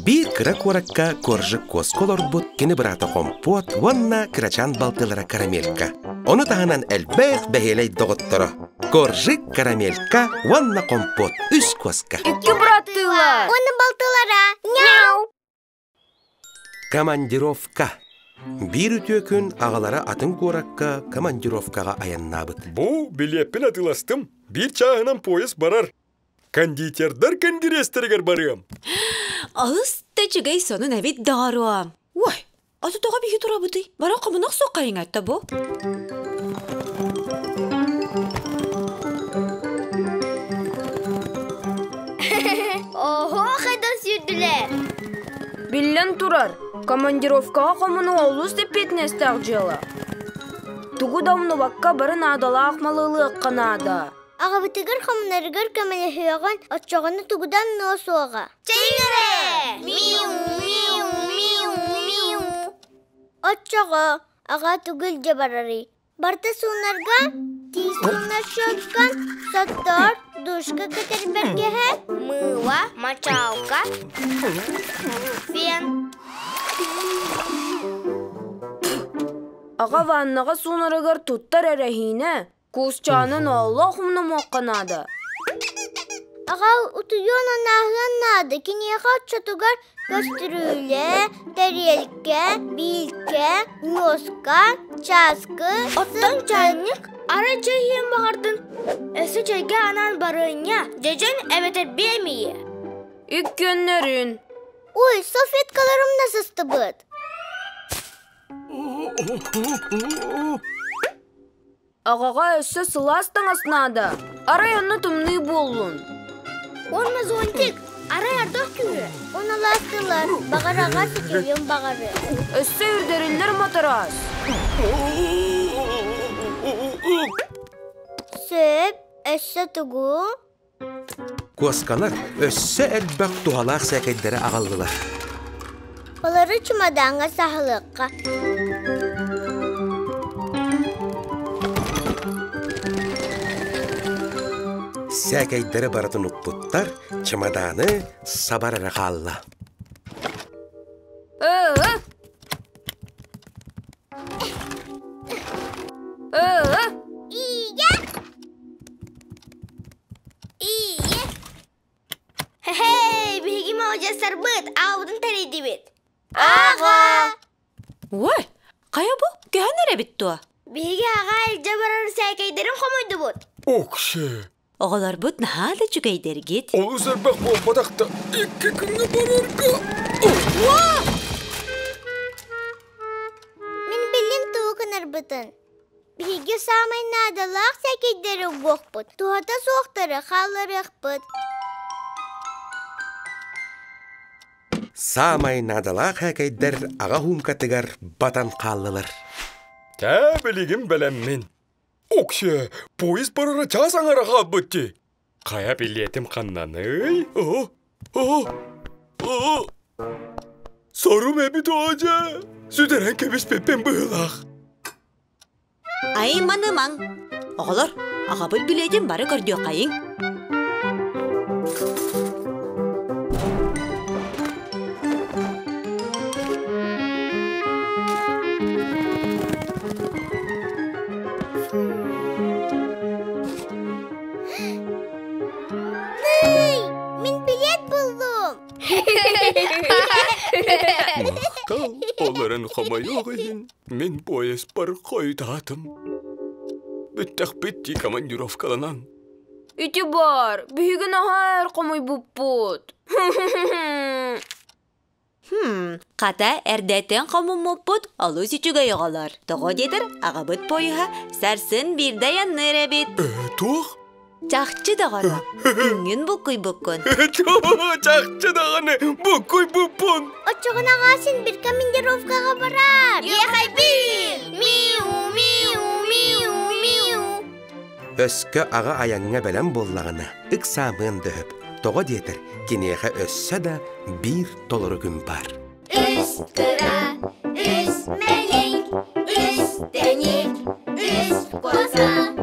Биир кыра куоракка Коржик куоска олорбут кини быраата Хомпуот уонна кырачаан балтылара Карамелька. Ону таһынан элбэх бэһиэлэй доҕотторо Коржик, Карамелька уонна Хомпуот үс куоска. Икки быраттыылар. Уонна балтылара. Няу! Командировка. Биир үтүө күн аҕалара атын куоракка командировкаҕа айаннаабыт. Бу билиэппин атыыластым. Биир чааһынан поезд барар. Кондитердар кэнгириэстэригэр барыам. Алыс да үчүгэй сонун эбит доҕоруом. Ой, аты тоҕо биһи турабытый? Бара хомунах суоххайыҥ этте бу. Оһо, хайдан сүүрдүлэр. Биллэн турар, командировкаҕа хомунуу олус эппиэтинэстээх дьыала. Тугу да умнубакка бары наадалаах малы ылыахха наада. Аҕабытыгар хомунарыгар көмөлөһүөҕүн, оччоҕуна тугудан нуо суоҕа. Чэйиҥ Миу, миу, миу, миу. Оччоҕо аҕа тугу илдьэ барарый? Барыта суунарга, тиис суунар щеткан, соттор, душка кэтэрбэргэһэ, Мыла, мочалка, фен. Аҕа ваннаҕа суунарыгар туттар эрэһиинэ, Куусчаанын олох умнумуохха наада. Аҕа утуйуон анааһыан наада. Киниэхэ оччотугар көстүрүүлэ, тэриэлкэ, биилкэ, ньуоска, чааскы, Оттон чайник арай чэй иһиэн баҕардын. Өссө чэйгэ анаан барыанньа, дьэдьэн эбэтэр биэмийэ. Иккиэннэрин. Ой, салфеткаларым да сыстыбыт. Аҕаҕа өссө сылаас таҥас наада. Арай онно тымныы буоллун. Уонна зонтик, арай ардах күһү. Уналаастылар, баҕар аҕа ситиһиэн баҕары. Өссө үрдэриллэр матараас. Сөп, өссө тугу? Куоскалар өссө элбэх туһалаах сээкэйдэри аҕаллылар. Олору чымадааҥҥа саһылыахха. Сээкэйдэри барытын укпуттар, чымадааны сабар эрэ хаалла. Ыы! Ыы! Ийэ! Ийэ! Хе-хей, биһиги маладьыастарбыт, аабытын тэрийдибит. Аҕа! Ой, хайа бу? Көһөн эрэбит дуо? Биһиги аҕа илдьэ барар сээкэйдэрин хомуйдубут. Окше! Оҕолорбут наһаа да үчүгэйдэргит. Олус элбэх буолбатах да, икки күҥҥэ барарга. Мин билим тугу гынарбытын. Биһиги саамай наадалаах сээкэйдэри угуохпут, туһата суохтары хаалларыахпыт. Саамай наадалаах һээкэйдэр аҕа һуумкатыгар батан хааллылар. Чэ, билигин бэлэммин. Окше, поезд барара чаас аҥара хаалбыт дии. Хайа билиэтим ханнаный? О, о, о! Сорум эбит оодьа! Сүтэрэн кэбиспиппин быһыылаах. Айманымаҥ! Оҕолор, аҕабыт билиэтин бары көрдүөххэйиҥ. Тый, мин билет буллум. Махтал, олорон хомойуох иһин, мин поездпар хойутаатым. Бүттэхпит дии командировкаланан. Ити бар, биһиги наһаа эр хомуйбуппут. Хм, хата эрдэттэн хомуммуппут олус үчүгэй оҕолор. Тоҕо диэтэр аҕабыт поеһа сарсын биирдэ айанныыр эбит. Туох? Чахчы доҕоро, күҥҥүн буккуйбуккун. Чахчы даҕаны буккуйбуппун. Оччоҕуна аҕаа син бир командировкаҕа барар. Ехайбин! Миу, миу, миу, миу. Өскө аҕа айаҥҥа бэлэм буоллаҕына, ыксаамыан да өһөп. Тоҕо диэтэр, киниэхэ өссө да биир толору күн баар. Үс кыра, үс мэлиҥ, үс тэник, үс коза.